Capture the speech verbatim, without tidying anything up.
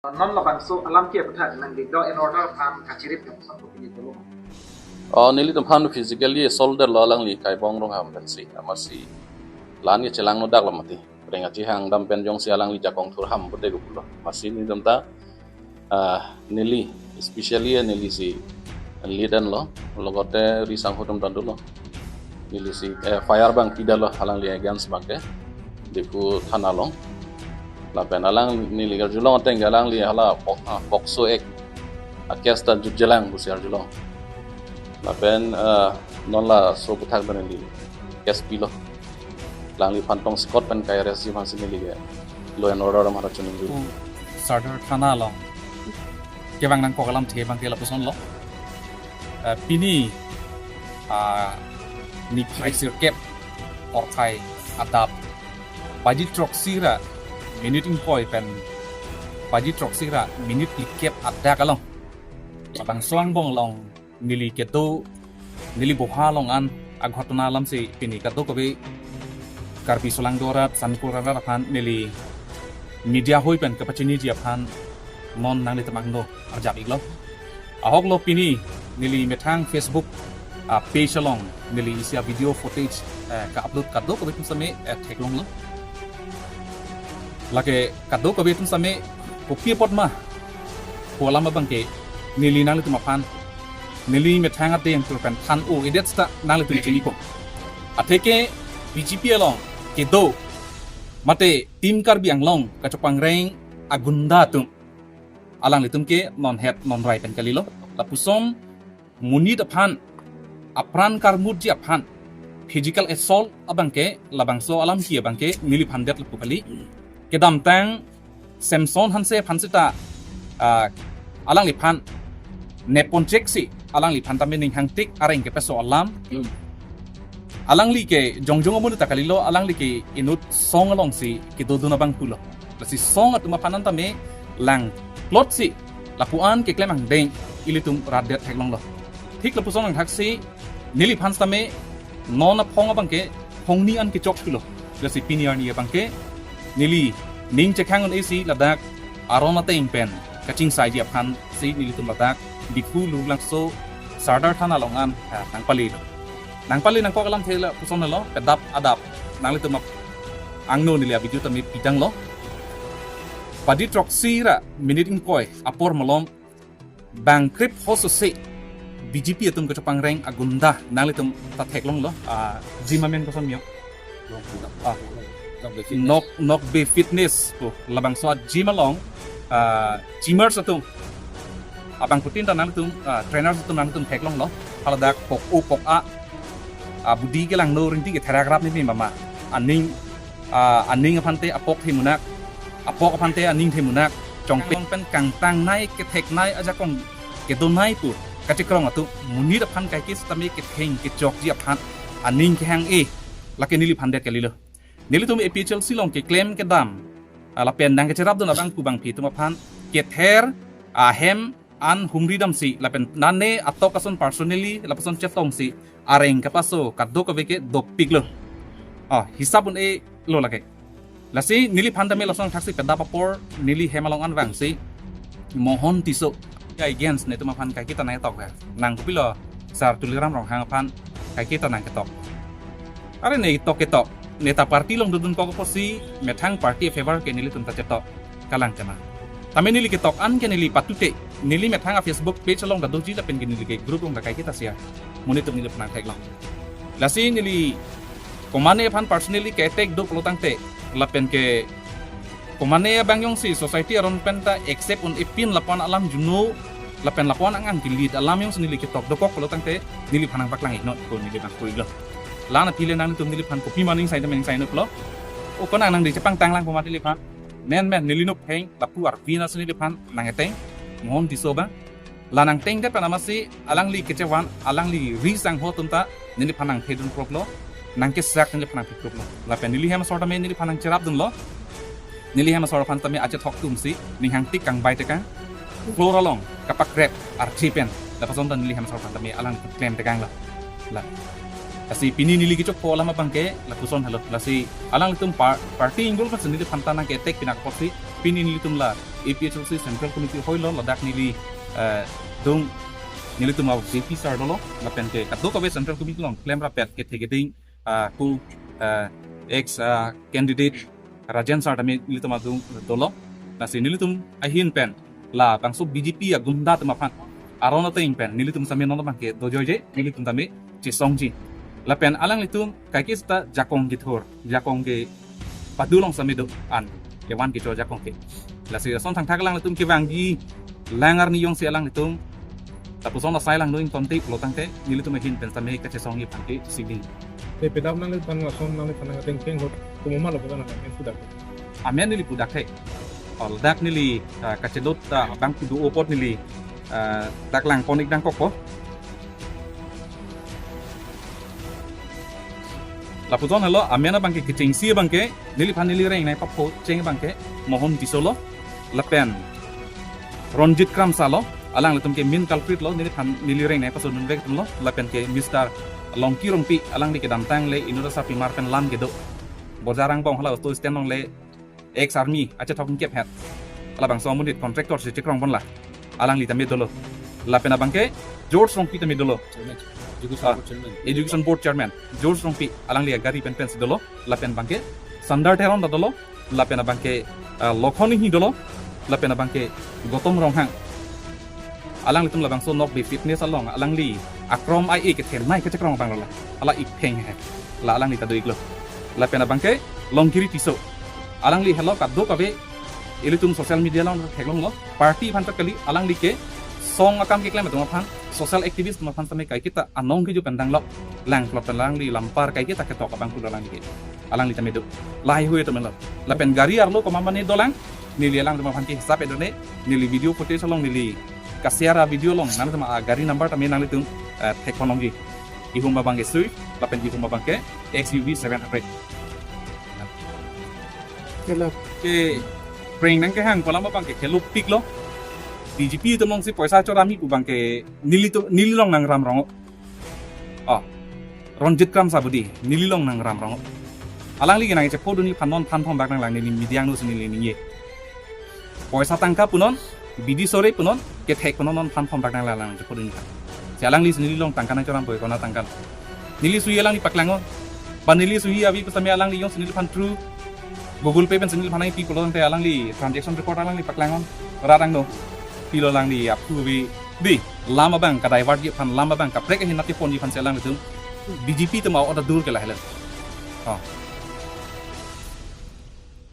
Non labangso alam ke aphuthak nangli law and order aphan kachirip ke pesan kopi ni tolo? Oh, nelitum aphan physically assault lo alangli Kaibong Ronghang pensi, amatsi la-an ke chelang nodak lo mati. Reng achi hang dam pen jongsi alangli jakong thur ham pute kupulo. Amatsi nelitum ta, ah, neli, especially neli si lead an lo, logote risang hutum tandu lo. Neli si, eh, F I R abang pida lo alangli against abang ke Diphu thana along. Lapen alang neli karjulong ateng ke alangli hala pok-, ah, POCSO Act a case ta jutjelang pusi arjulong. Lapen, ah, non laso aphuthak ta neli case pilo. Alangli aphan tongsekot pen kai arrest ji aphansi neli ke law and order amat chuning ju. Sadar thana along kevang nangkok alamthe abang ke lapuson lo. Eh, pini, ah, niphai sirkep porphai adap baji throksi ra minute ingkoi pen baji throksi ra minute phlikep adak along, labangso angbong along neli kedo, neli boha along an aghotona alamsi pini kadokave Karbi Solangdo arat, Sanikulra arat aphan neli media hoi pen kapachiniji aphan non nanglitum angno arjap iklo. Ahok lo pini neli methang Facebook, ah, page along neli isi a-video footage, eh, ka-upload kadokave atum sitame, eh, theklonglo. Lake kadokave atum sitame kopi apot ma pu alam abang ke neli nanglitum aphan, neli methang adeng tur pen than-o-edet seta nanglitum chinipo. Atheke B J P along kedo mate Team Karbi Anglong kachopangreng agunda atum, alanglitum ke non het non rai pen kalilo. Lapuson monit aphan, apran karmutji aphan physical assault abang ke, labangso alam ke abang ke neliphan det lapu kali. Kedamtang Samson Hanse aphan seta, ah, alangliphan nepponchek si alangliphan tame ning hangtik areng kepeso alam. Hmm. Alangli ke jongjong amonit ta kalilo, alangli ke inut song alongsi kedodun abang pulo. Lasi song atum aphan an tame langplot si lapu-an keklem angdeng ilitum rat det theklonglo. Thik lapuson angthak si neliphan sitame non aphong abang ke phongni an kechok pulo. Lasi pini arni abang ke neli ning chekhang un-e si ladak aron ateng pen kachingsaiji aphansi nelitum ladak Diphu Lurlangso Sadar thana along an, ah, nangpale lo. Nangpale nangkok alamthe lapuson lo, pedap adap nanglitum ap-, angno neli a-video tame pidang lo. Baji throksi ra minute ingkoi apor malom bang krip hoso se B J P atum kachopangreng agunda nanglitum ta theklonglo, ah, gym amen koson miyok? Ah, Nokbe Fitness. Nokbe Fitness pu labangso a-gym along, ah, gymmers atum abangphutin ta nanglitum, ah, trainers atum nanglitum theklonglo. Haladak pok-o pok-a, ah, body kelangno rinti ke therak rap ni mama. Aning, ah, aning aphante apok themunak, apok aphante aning themunak. Chongpeng pen kangtangnei ketheknei ajakong kedonei pu kachekrong atum monit aphan kaike sitame ketheng kechokji aphan aning kehang-e, lake neliphan det kalilo. Nelitum A P H L C along keklem kedam, ah, lapen nangkecherapdun abang pu bangphi atum aphan kether ahem an humri damsi lapen nane atok ason personally lapuson chetongsi areng kepaso kadokave ke dopiklo. Ah, hisap un-e lo lake. Lasi neliphan tame lason thaksi pedap apor neli hem along an vangsi Mohon Tisso ya against netum aphan kaiketa nangketok ya. Nang kopilo Sar Tuliram Ronghang aphan kaiketa nangketok? Are ne tok ketok, ne ta party along dodun kok apotsi methang party favor ke nelitum ta chetok, kalang kena. Tame neli ketok an ke neli patute, neli methang a-Facebook page along ta doji lapen ke neli ke group along ta kaiketa share. Monit atum neliphan nangtheklong. Lasi neli komane aphan personally ke-attack do pulo tangte, lapen ke komane abang jongsi society aron pen ta accept un-epin lapu-an alam juno, lapen lapu-an angang ke-lead alam jongsi neli ketok dokok pulo tangte, neliphan nangpaklang-iknon pu neli nangpu-iklo. La-an aphi le nangtum neliphan kopi ma ning sai ta ning sai nuplo. O konang nangdi chepangtang lang pu ma neliphan. Men men neli nupheng lapu arvi nasi neliphan nang-eteng Mohon Tisso abang. La nangtengdet pen amatsi alangli kechevan, alangli ri sangho atum ta neliphan nangthedun proplo, nangkesak neliphan nangphi proplo. Lapen neli hem asor tame neliphan nangcherapdunlo. Neli hem asor aphan tame achethok atumsi ning hangtik kangbai tekang, floor along kapakrep arche pen, lapuson ta neli hem asor aphan tame alang klem tekanglo. La, lasi pini neli kechokpo alam abang ke lapuson helo. Lasi alanglitum par-, party involved si neliphan ta nangke-attack pinak apotsi Pini nelitum la A P H L C Central Committee hoilo, ladak neli, eh, dung nelitum a V P sir dolo, lapen ke kadokave Central Committee along klemrap pen kethe keding, ah, ku, eh, ex, ah, candidate Rajen sir tame nelitum adung dolo. Lasi nelitum ahin pen labangso B J P agunda atum aphan aron ateng pen nelitum sitame non abangke dojoije, nelitum tame chesongji. Lapen alanglitum kaike seta jakong kethur, jakong ke padu along sitame do-an, kevan kecho jakong ke. Lasi ason thangthak alanglitum kevangji lang arni jongsi alanglitum lapuson asai lang doing tonte pulo tangte nelitum ahin pen sitame kachesongji aphan ke chesik ding. Te pedam nanglitum lason nanglitum nangteng teng hot kumuma lo pura nang sudah. Amen neli pu dak the. Ol dak neli, ah, kachedot, ah, bang kudu apot neli, ah, dak lang pon ik dang kok po. Lapuson helo, amen abangke kechengsi abangke, neliphan neli reng nai papho cheng abangke Mohon Tisso lo, lapen Ronjit Kramsa lo, alanglitum ke main culprit lo, neliphan neli reng nai paso dunvek atum lo, lapen ke Mister Longki Rongpi, alangli kedamtang le inut asarpimar pen lam kedo. Bojar angbong hala auto stand along le ex army achethok ingkep het. Labangso amonit contractor si chekrong ponla. Alangli tame dolo. Lapen abangke George Rongpi tame dolo. Chairman, Education Ah, Board Chairman. Education Board Chairman George Rongpi, alangli agari pen pensi dolo. Lapen abangke Sundar Teron ta dolo. Lapen abangke, ah, Lokhon Inghi dolo. Lapen abangke Gautam Ronghang. Alanglitum labangso Nokbe Fitness along alangli akrom ai e kethenei kechekrong abang lo la. Hala ipeng he. La alangli ta do iklo. Lapen abangke Longkiri Tisso. Alangli helo kadokave ilitum social media along theklonglo. Party aphan chot kali, alangli ke song akam keklem atum aphan, social activist atum aphan sitame kaiketa anong keju pen danglok. Lang plot pen alangli lampar kaiketa ketok abang pulo alangli ke. Alangli tame do. Lahai hui atum lo. Lapen gari arlo komat mane dolang, neli alangtum aphan ke hisap edone, neli video footage along neli ka-share a video along, nangtum a gari number tame nanglitum, eh, thek ponlongji. Ihum abangke Swift, lapen ihum abangke X U V seven hundred. Kelo. Ke prank nangkehang pu alam abangke kelupik lo. B J P atum alongsi poisa chorami pu abangke nelitum, neli along nangram rong. Oh, Ronjit Kramsa budi, neli along nangram rong. Alangli ke nangchepho dunji aphan non phan thom bak nanglang neli media angno si neli ningje. Poisa tangka punon, bidi sore punon, kethek punon non phan thom bak nanglang nangchepho dunji aphan. Si alangli si neli along tangka nangchoram poi kona tangka. Neli suyi alangli paklang o. Ba neli suyi avi pu sitame alangli jongsi neliphan through Google Pay pen si neliphan nangpi pulo tangte alangli transaction record alangli paklang o. Rat angno. Pilo alangli aphu avi. Dei, lam abang ka-divert ji aphan, lam abang kaprek ahin nat keponji aphan si alanglitum B J P atum a-order dur ke lahelo. Oh,